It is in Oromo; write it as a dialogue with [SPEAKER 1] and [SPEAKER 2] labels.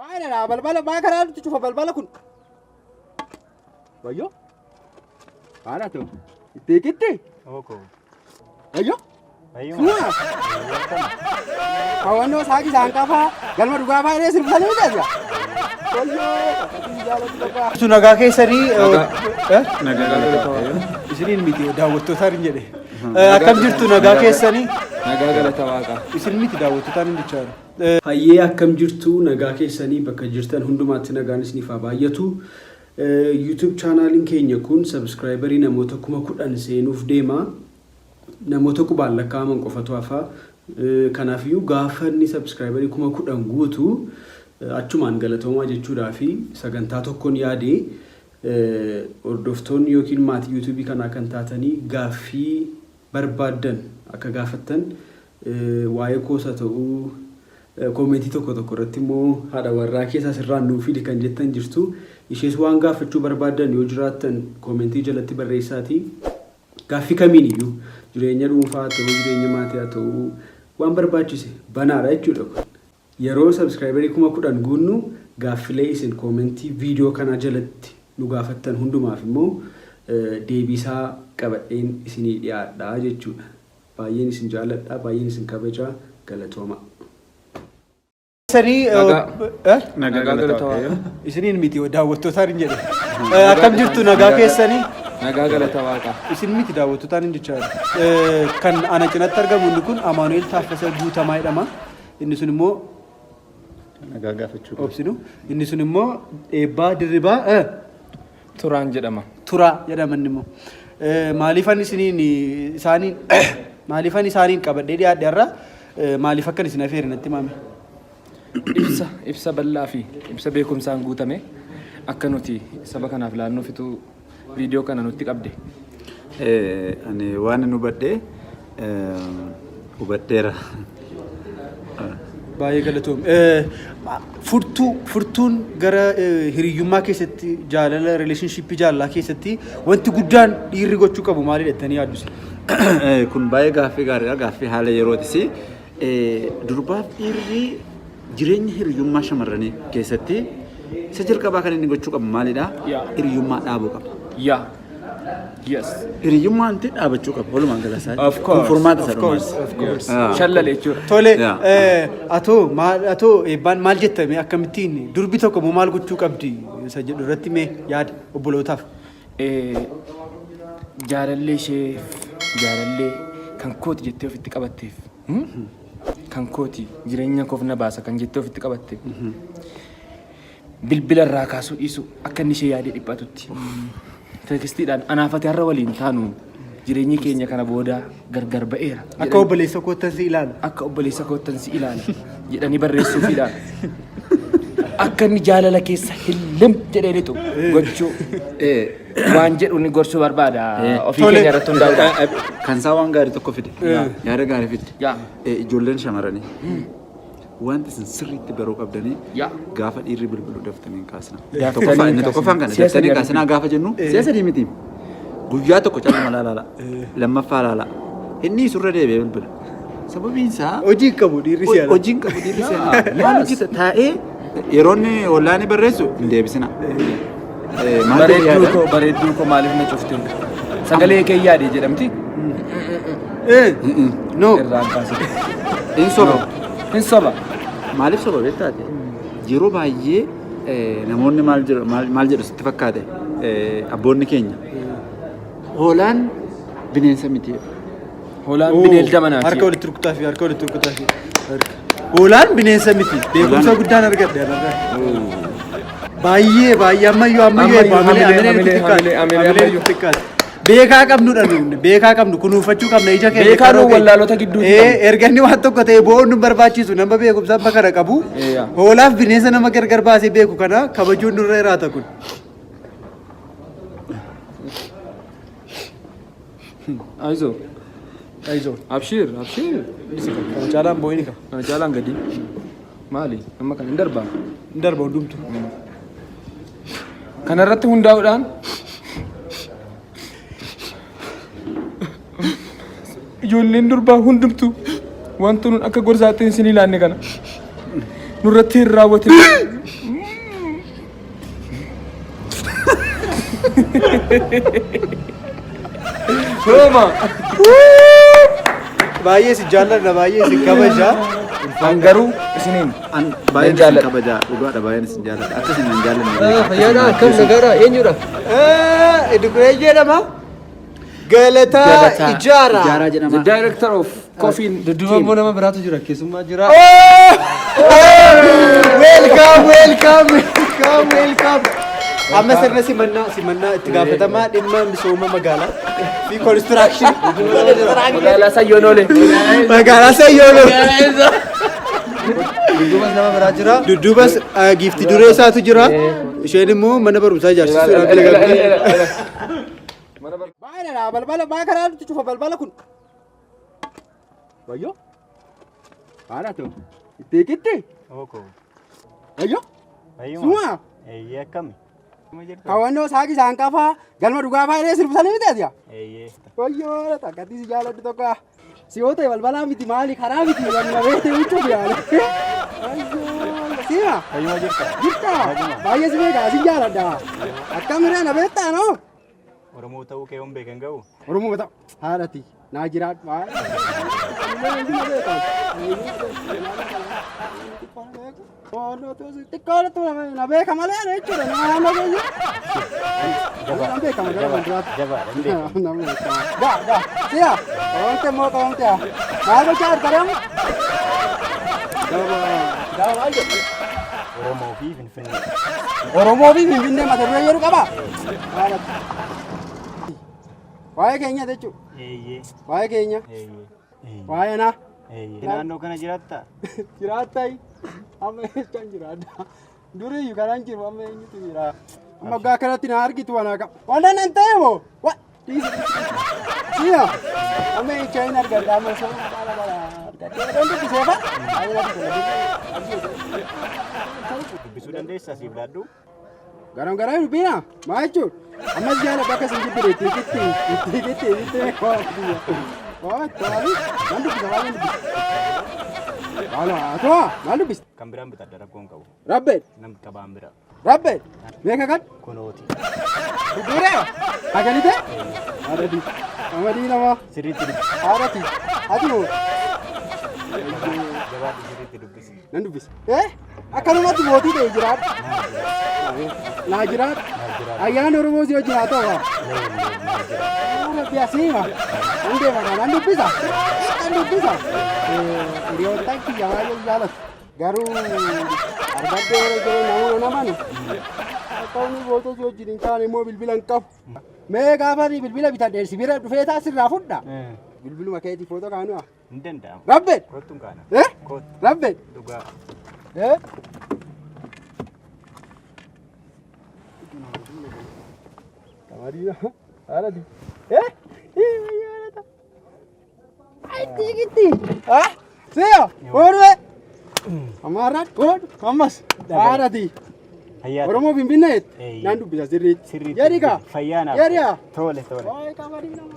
[SPEAKER 1] Maalidha balbala maa karaa nutti cufa balbala kun. Wayyoo. Haadha ta'u. Itti eegitti. Wayyoo. Suura. Hawwannoo saaqi saanqaa galma dhugaa fa'aa sirbanii jira. Wayyoo. Jaalatu qofaa.
[SPEAKER 2] Tu nagaa keessanii isiniin miti daawwattootaan hin jedhe. Akkam jirtu nagaa keessanii?
[SPEAKER 3] Nagaa galata waaqaa.
[SPEAKER 2] Isin miti daawwattootaan hin jechaa jiru.
[SPEAKER 4] Hayyee akkam jirtu nagaa keessanii bakka jirtan hundumaatti nagaan isiniif haa baay'atu. YouTube chaanaaliin keenya kun subscriberii namoota 10,000 seenuuf deema. Namoota qubaan lakkaa'aman qofatu hafa. Kanaafiyyuu gaafa inni subscriberii 10,000 guutu achumaan galatoomaa jechuudhaa fi sagantaa tokkoon yaade hordoftoonni yookiin maatii YouTube kanaa kan taatanii gaaffii barbaaddan akka gaafattan waa'ee koos haa ta'uu koomentii tokko tokko irratti immoo haadha warraa keessaa sirraan nuu fidi kan jettan jirtu. Ishees waan gaafachuu barbaaddan yoo jiraattan koomentii jalatti barreessaatii gaaffii kamiin iyyuu jireenya dhuunfaa haa ta'uu jireenya maatii haa ta'uu waan barbaachise banaadha jechuudha kun. Yeroo subscriberii 10,000 guunnu gaaffilee isin koomentii viidiyoo kanaa jalatti nu gaafattan hundumaaf immoo deebiisaa qabadheen isinii dhiyaadha jechuudha. Baay'een isin jaalladha, baay'een isin kabaja, galatoomaa.
[SPEAKER 2] Keessanii
[SPEAKER 3] Nagaa. Nagaa galata waaqaa.
[SPEAKER 2] Isiniin miti daawwattootaan hin jedhe. Akkam jirtu nagaa keessanii?
[SPEAKER 3] Nagaa galata waaqaa.
[SPEAKER 2] Isin miti daawwattootaan hin jechaa jiru. Kan ana cinatti argamu inni kun Amaanu'eel Taaffasa Guutamaa jedhama. Inni sun immoo
[SPEAKER 5] Nagaa gaafachuu.
[SPEAKER 2] Obsinu. Inni sun immoo Eebbaa Dirribaa
[SPEAKER 3] Turaan jedhama.
[SPEAKER 2] Turaa jedhama inni immoo. Maaliifan isiniin isaaniin maaliifan isaaniin qabadhee dhiyaadhe har'a maaliif akkan isin afeere natti himame.
[SPEAKER 3] Ibsa ibsa bal'aa fi ibsa beekumsaan guutame akka nuti saba kanaaf laannuufitu viidiyoo kana nutti qabde.
[SPEAKER 5] Ani waan hin hubadhe hubadheera.
[SPEAKER 2] Baay'ee galatoom. Furtuu furtuun gara hiriyyummaa keessatti jaalala relationship jaalalaa keessatti wanti guddaan dhiirri gochuu qabu maalidha jettanii yaaddu isin?
[SPEAKER 5] Kun baay'ee gaaffii gaariidha. Gaaffii haala yerootis. Durbaaf dhiirri jireenya hiriyyummaa shamarranii keessatti isa jalqabaa kan inni gochuu qabu maalidha? Hiriyyummaa dhaabuu qaba.
[SPEAKER 3] Yaa. Yes.
[SPEAKER 5] Hiriyyummaan itti dhaabachuu qaba. Walumaa gala isaa.
[SPEAKER 3] Of course.
[SPEAKER 5] Kun furmaata isa
[SPEAKER 2] Of course,
[SPEAKER 5] dhumaati.
[SPEAKER 2] of course.
[SPEAKER 3] Shallale jechuudha.
[SPEAKER 2] Tole, atoo maal atoo eebbaan maal jettame akkamittiin durbi tokko immoo maal gochuu qabdi isa jedhu irratti mee yaada obbolootaaf.
[SPEAKER 3] Jaalallee isheef jaalallee kan kooti jettee ofitti qabatteef kan kooti jireenya koof na baasa kan jettee ofitti qabatteef bilbila irraa kaasuu dhiisu akka inni ishee yaadee dhiphatutti teekstiidhaan anaaf ati har'a waliin taanu jireenyi keenya kana booda gargar ba'eera.
[SPEAKER 2] Akka obboleessa koottan si ilaala.
[SPEAKER 3] Akka obboleessa koottan si ilaala jedhanii barreessuufiidhaan akka inni jaalala keessa hillim jedhee lixu gochuu waan jedhu inni gorsuu barbaada ofii
[SPEAKER 2] Tole.
[SPEAKER 3] keenya irratti hundaa'uudhaan.
[SPEAKER 5] Kan isaa waan gaarii tokko fide. Yaada gaarii fide.
[SPEAKER 3] Yaa.
[SPEAKER 5] Ijoolleen shamarranii wanti isin sirriitti baruu qabdanii gaafa dhiirri bilbilu daftanii hin kaasina.
[SPEAKER 3] Daftanii
[SPEAKER 5] Tokkoffaa
[SPEAKER 3] hin
[SPEAKER 5] inni tokkoffaan kana
[SPEAKER 3] kaasina. Si'a
[SPEAKER 5] daftanii hin
[SPEAKER 3] sadii
[SPEAKER 5] kaasinaa gaafa jennu si'a sadii miti. Guyyaa tokko calma laala. Lammaffaa laala. Inni surra deebi'ee bilbila. Sababiin isaa
[SPEAKER 2] Hojii hin qabu dhiirri si'ana.
[SPEAKER 5] hojii hin qabu dhiirri si'ana. Maal hojjeta taa'ee yeroo inni ollaanii barreessu hin deebisina. Maal jedhee
[SPEAKER 3] Bareedduu
[SPEAKER 5] yaada?
[SPEAKER 3] koo bareedduu koo maaliif na cufte? Sagalee kee yaade jedhamti.
[SPEAKER 2] No.
[SPEAKER 3] Irraan kaasite.
[SPEAKER 5] Hin soba.
[SPEAKER 3] Hin soba.
[SPEAKER 5] Maaliif soba beektaate? Yeroo baay'ee namoonni maal jedhu maal jedhu sitti fakkaate abboonni keenya. Hoolaan bineensa miti.
[SPEAKER 3] Hoolaan bineelda manaati.
[SPEAKER 2] Harka walitti rukutaa fi harka walitti rukutaa fi. Hoolaan bineensa miti. Beekumsa guddaan argadhe anarraa. Baay'ee baay'ee ammayyuu ammayyuu
[SPEAKER 3] Ammayyuu,
[SPEAKER 2] eebba hamilee
[SPEAKER 3] hamilee,
[SPEAKER 2] hamilee nutti
[SPEAKER 3] hamilee,
[SPEAKER 2] xiqqaate.
[SPEAKER 3] hamilee,
[SPEAKER 2] Hamilee
[SPEAKER 3] ammayyuu.
[SPEAKER 2] nutti xiqqaate. Beekaa qabnudha nuyi beekaa qabnu kunuunfachuu qabna ija keenya.
[SPEAKER 3] Beekaa
[SPEAKER 2] qaroo
[SPEAKER 3] nu
[SPEAKER 2] keenya.
[SPEAKER 3] wallaalota gidduutti
[SPEAKER 2] Ee,
[SPEAKER 3] qabna.
[SPEAKER 2] erga inni waan tokko ta'e bo'oon nu barbaachisu nama beekumsa amma kana qabu.
[SPEAKER 3] Ee, yaa.
[SPEAKER 2] Hoolaaf bineensa nama gargar baasee beeku kana kabajuun nurra jiraata kun.
[SPEAKER 3] Ayizoo.
[SPEAKER 2] Ayizoo.
[SPEAKER 3] Abshiir abshiir.
[SPEAKER 2] Kana caalaan boo'ini qaba.
[SPEAKER 3] Kana caalaan gadi. Maali? Amma kana hin darbaa.
[SPEAKER 2] Hin darba hundumtu.
[SPEAKER 3] Kana irratti hundaa'uudhaan ijoolleen durbaa hundumtuu wanta nun akka gorsaatti isin ilaanne kana. Nurratti hin raawwatin. Sooma.
[SPEAKER 2] Baay'ee si jaalladha, baay'ee si kabaja.
[SPEAKER 3] An garuu isiniin
[SPEAKER 5] An baay'een isin
[SPEAKER 3] jaalladha.
[SPEAKER 5] kabaja, dhugaadha, baay'een isin jaalladha. Akka isin hin jaallanne beeka.
[SPEAKER 1] Fayyaadha, akkam nagaadha, eenyudha?
[SPEAKER 2] Dukuree jedhama. Galataa
[SPEAKER 3] Galataa
[SPEAKER 2] Ijaaraa.
[SPEAKER 5] Ijaaraa jedhama.
[SPEAKER 3] The director of Coffee
[SPEAKER 1] Dudduuba immoo nama biraatu jira, keessummaa jira.
[SPEAKER 2] Welcome, welcome, welcome, welcome. Amma sirna simannaa itti gaafatamaa dhimma misooma magaalaa fi construction.
[SPEAKER 3] Magaalaa Sayyoon oole.
[SPEAKER 2] Magaalaa Sayyoon.
[SPEAKER 1] Dudduubas nama biraa jira.
[SPEAKER 2] Dudduubas giifti duree isaatu jira. Isheen immoo mana barumsaa ijaarsisuudhaaf beekamti. Baay'ee balbala baa karaa nuti cufa balbala kun. Wayyoo. Haadha ta'u. Itti eegitti. Wayyoo. Suma.
[SPEAKER 6] Eeyyee, akkami?
[SPEAKER 1] Hawwannoo saaqi isaan qafaa galma dhugaa fa'aa sirbisanii miti ati.
[SPEAKER 6] Eeyyee.
[SPEAKER 1] Wayyoo, takkatti si jaaladhu tokko. Si yoo ta'e balbalaa miti, maali karaa miti, namni beekte jechuuf yaale. Wayyoo, siima.
[SPEAKER 6] Fayyuma jirta?
[SPEAKER 1] Jirta. Baay'ee si beeka, si jaaladha. Akkamirraa na beektaa noo?
[SPEAKER 6] Oromoo ta'uu kee yoon beekan ga'u?
[SPEAKER 1] Oromoo ta'u haadhati naa jiraadhu. Xiqqoodhatu na beeka malee jechuudha. Nama naannoo keessa. Nama beekama gara fuulduraatti.
[SPEAKER 6] Jabaadha, hin beekamu.
[SPEAKER 1] Nama beekama. Gaa gaa si'a qabamte immoo qabamte maal gochaa jirta deemu? Kitaaba maal jedhu?
[SPEAKER 6] Oromoo fi Finfinnee.
[SPEAKER 1] Oromoo fi Finfinnee mata duree jedhu qaba. Haadhati. Waa'ee keenya jechuudha.
[SPEAKER 6] Eeyyee.
[SPEAKER 1] Waa'ee keenya.
[SPEAKER 6] Eeyyee.
[SPEAKER 1] Waa'ee naa.
[SPEAKER 6] Eeyyee. Naannoo kana jiraattaa?
[SPEAKER 1] Jiraattai amma eessaan jiraadha? Duriyyuu kanaan jiru amma eenyutu jira? Amma waggaa kanatti na argitu waan akka wanta nan ta'e moo? Wa dhiisi, si'a amma eechaa hin argadha, amma osoo baala baala argadhe dan dubbisee fa baay'ee natti tola.
[SPEAKER 6] Dubbisuu dandeessaa, siif laaddu?
[SPEAKER 1] Garam garam dubbina maa jechuun ammas jaalladha akka isin jibbine itti itti itti itti itti waa taali nan dubbisa, baay'een dubbisa. Baala atoo maal dubbista?
[SPEAKER 6] Kan biraan bitadha, rakkoon qabu.
[SPEAKER 1] Rabbee.
[SPEAKER 6] Nam qabaan bira.
[SPEAKER 1] Rabbee meeqa kan?
[SPEAKER 6] Kunooti.
[SPEAKER 1] Dudduuree haganite haadhati qamadii nama.
[SPEAKER 6] Sirriitti dubbisi.
[SPEAKER 1] Haadhati ati moo?
[SPEAKER 6] Jabaadhu, sirriitti dubbisi.
[SPEAKER 1] Nan dubbisa. Akkanumatti mootii ta'e jiraadhu. Naa jiraadhu. Ayyaanni Oromoo si wajjin haa ta'u. Rabbi asiima. Nan deema kana, nan dubbisa. Nan dubbisa. Hiriyoottan kiyya baay'ee jaalatu. Garuu argadhee yeroo jiru namoota namanu. Akka inni footoo si wajjin hin taane immoo bilbila hin qabu. Mee gaafa ani bilbila bitadhe si bira dhufee taa sirraa fudha. Bilbiluma keetii footoo kaanuu.
[SPEAKER 6] Hin danda'amu.
[SPEAKER 1] Rabbe.
[SPEAKER 6] Kottuun kaana.
[SPEAKER 1] Eh?
[SPEAKER 6] Kottu.
[SPEAKER 1] Rabbe.
[SPEAKER 6] Dhugaa.
[SPEAKER 1] Eh? Qamadii haadhati. Eh? Eh, wayyaa haadhata. Ay, tigitti. Ah? Siya, oolwe. Amaarraan oolu ammas haadhati.
[SPEAKER 6] Fayyaa.
[SPEAKER 1] Oromoo Finfinnee
[SPEAKER 6] Eeyyee.
[SPEAKER 1] naan dubbisa sirriitti.
[SPEAKER 6] Sirriitti.
[SPEAKER 1] Jedhi kaa.
[SPEAKER 6] Fayyaa naaf.
[SPEAKER 1] Jedhi kaa.
[SPEAKER 6] Tole tole.
[SPEAKER 1] Waa'ee qamadii nama.